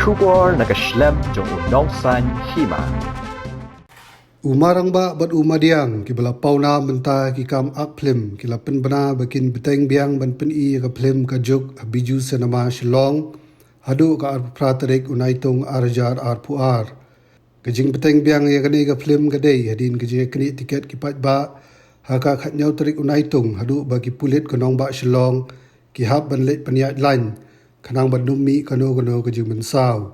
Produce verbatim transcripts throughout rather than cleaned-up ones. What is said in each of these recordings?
Khubor na ka shlem jong u Nongsaiñ Hima. U Marangbah bad u Madiang kiba la pawnam mynta ki kam ak phlim ki la pynbna ba kin bteng biang ban pyni ïa ka phlim Ka Juk ha Bijou Cinema Shillong haduh ka arphew phra tarik u Naitung ar hajar arphew ar. Ka jingbteng biang ïa kane ka phlim ka dei hadien ka jingïaknieh tiket ki paidbah ha ka khathynñiew tarik u Naitung haduh ba ki pulit ka nongbah Shillong ki hap ban leit pynïaid lain khnang ban ym mih kano kano ka jingmynsaw.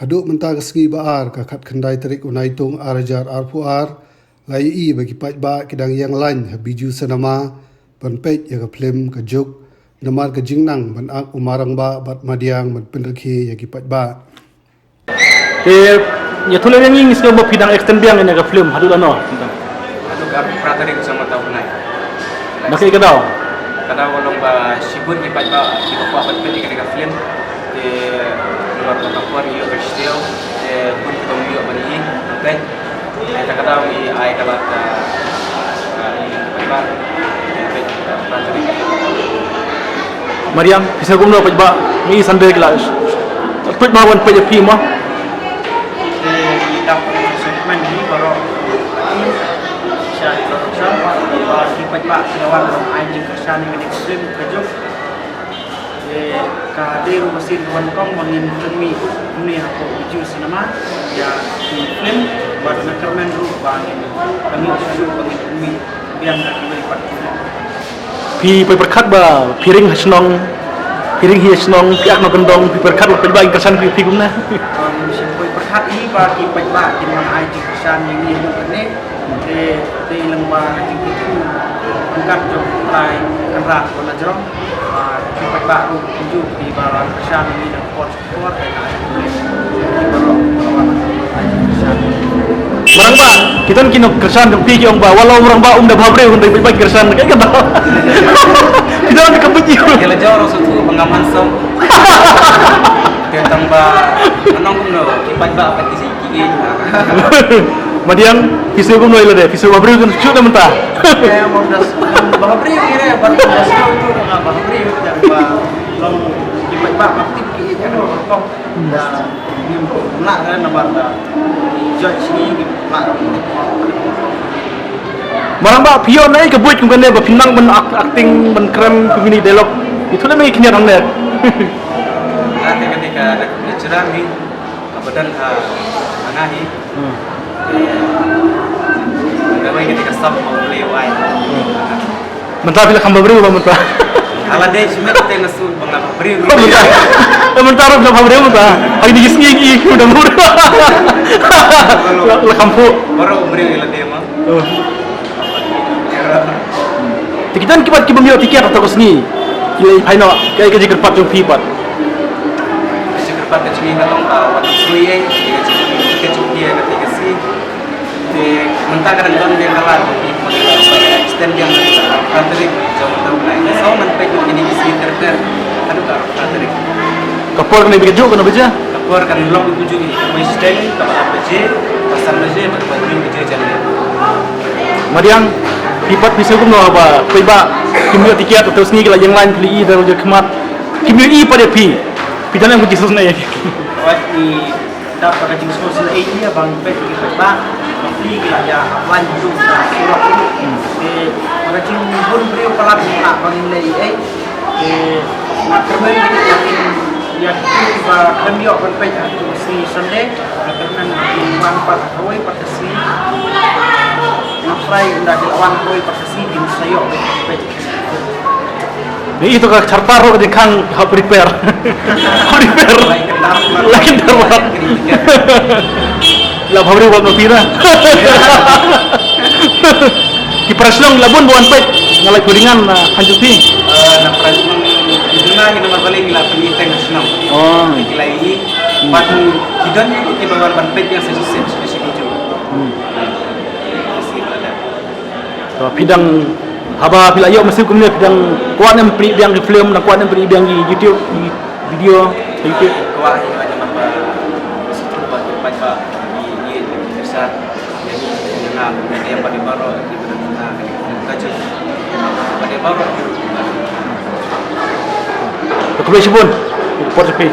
Haduh mynta ka sngi ba ar, ka khatkhyndai tarik u Naitung ar hajar arphew ar, la ïohi ba ki paidbah ki dang ïeng lain ha Bijou Cinema ban peit ïa ka phlim Ka Juk namar ka jingnang ban ak u Marangbah bad Madiang ban pynrkhie ïa ki paidbah. Te ïathuh lem ïa ngi, ngi sngewbha phi dang extend biang ïa ka phlim haduh lano? Haduh ka arphew phra tarik jong mynta u bnai. Da kaei ka daw? Ka daw ka long ba shibun ki paidbah kiba kwah ban peit ïa kane ka phlim. Te namar ba ka por ngi ïoh ka shisha, te bun kiba ym ïoh ban ïohi ban peit. Te kata ka daw ngi ai ka lad ka, ka, ka paidbah ban peit ïa ka phlim. Mariang, phi sngew kumno paidbah? Ngi Sunday ki la peit ma wan peit ïa phi ma. Te ngi dap sngewkmen hi baroh. Sha baroh sha ba ki paidbah ki la wan ban ai jingkyrshan ïa kane ka phlim Ka Juk. Te ka dei ruh ka sien kaba nyngkong ba ngin pynmih kumne hapoh Bijou Cinema ïa ki phlim bad nga kyrmen ruh ba ngin pynmih shuh shuh ba ngin pynmih biang da kiwei pat ki phlim. Phi poi pyrkhat ba phi ring ha shnong, phi ring hi ha shnong, phi ak nongkyndong, phi pyrkhat ba paidbah kin kyrshan ïa phi kumne? Ngim shym poi pyrkhat hi ba ki paidbah kin wan ai jingkyrshan ïa ngi ruh kane. Te dei lyngba ka jingkyrkhu ryngkat jong u Trai Kynrad ba la jrong. Ba ki paidbah ruh kumjuh kiba kyrshan ïa ngi da ka por sha ka por, te nga ai khublei ïa ki baroh kiba la wan ban kyrshan. Marangbah, ki don ki nongkyrshan jong phi ki ong ba wat la u Marangbah um da bhabriew, hynrei paidbah ki kyrshan, kaei kata? Ki don ka buit ïa u. Ki la jrong ruh sngewthuh ba ngam handsome. Te tang ba ngan ong kumno, ki paidbah pat ki Madiang, phi sngew kumno ïa lade? Phi sngew bhabriew kan shu da mynta. Eh, bhabriew ïa re, bhabriew ïa re, bhabriew ïa re, bhabriew ïa re, bhabriew ïa re, bhabriew ïa re. Marangbah, phi ïoh naei ka buit kum kane ba phin nang ban ak-, acting, ban kren kum kine ki dialogue? Ïathuh lem ïa ngi khyndiat hangne. Nga te kane ka natural hi. Ka badan ha, ha nga hi. Hmm. Nga wai kata ka sap ma U Blei wai. Mynta phi la kham bhabriew ba mynta? Ala dei shimet te nga sngewbha nga bhabriew. Mynta. Mynta ruh phi la bhabriew mynta. Ha kine ki sngi ki, ki mynta bhabriew. La, la kham phuh. Baroh u briew ïa lade ma. Oh. Te ki don kiba, kiba ym ïoh tiket hato ka sngi. Ki la ïa phai noh, kaei ka jingkyrpad jong phi pat? Ka jingkyrpad ka jong ngi ka long ba wat sngewsih ïa ka jingkyrpad jong phi ïa kata ka sngi. Te mynta ka dang don biang ka lad, extend biang ka tarik jong ka tarik. Te sa ngan peit ïa kine ki sngi ter ter haduh ka tarik. Ka por kane ba ka juh kano baje? Ka por kan long kumjuh hi, ka wei sdang, kaba ar baje, kaba san baje, bad kaba hynriew baje janmiet. Madiang, phi pat phi sngew kumno haba paidbah kim ïoh tiket, hato ka sngi ki la ïeng lain, phi la i da la jong khmat. Kim ïoh i pat ïa phi. Phi don em ka jingsngewsynei ïa phi? Wat ngi dap ka jingsngewsynei ïa phi ba ngi peit ki paidbah, ba phi ki la ïa hap lain haduh sha surok. Te ba ka jingbun briew palat ngi lah ba ngin leh ei ei. Te nga kyrmen ïa ki, ïa ki ba khlem ïoh ban peit ha ka sngi Sunday, nga kyrmen kin wan pat ha kawei pat ka sngi. Nga try ynda ki la wan ha kawei pat ka sngi kin sa ïoh ban peit. Ni ito ka charpar ro ka jingkhang hap repair. Hap repair. Lakin darbar. La bhabriew wat ma phi na. Ki para shnong la bun ba wan peit, nga la ïoh ringan na hanjut phi. Eh, na para shnong, ki duna ki namar balei ngi la pyniteng ha shnong. Oh. Ki la ïohi, hmm, bad ki don ki, kiba wan ban peit ïa shisien shisien shisien. Hmm. To phi dang, haba phi la ïoh mynsiem kumne phi dang kwah ne em pynmih biang ki film, dang kwah ne em pynmih biang ki YouTube, ki video, YouTube. Kwah ïa ka namar ba shisha ba ki paidbah ki, ki, ki kyrshan. Khublei shibun. Por phi.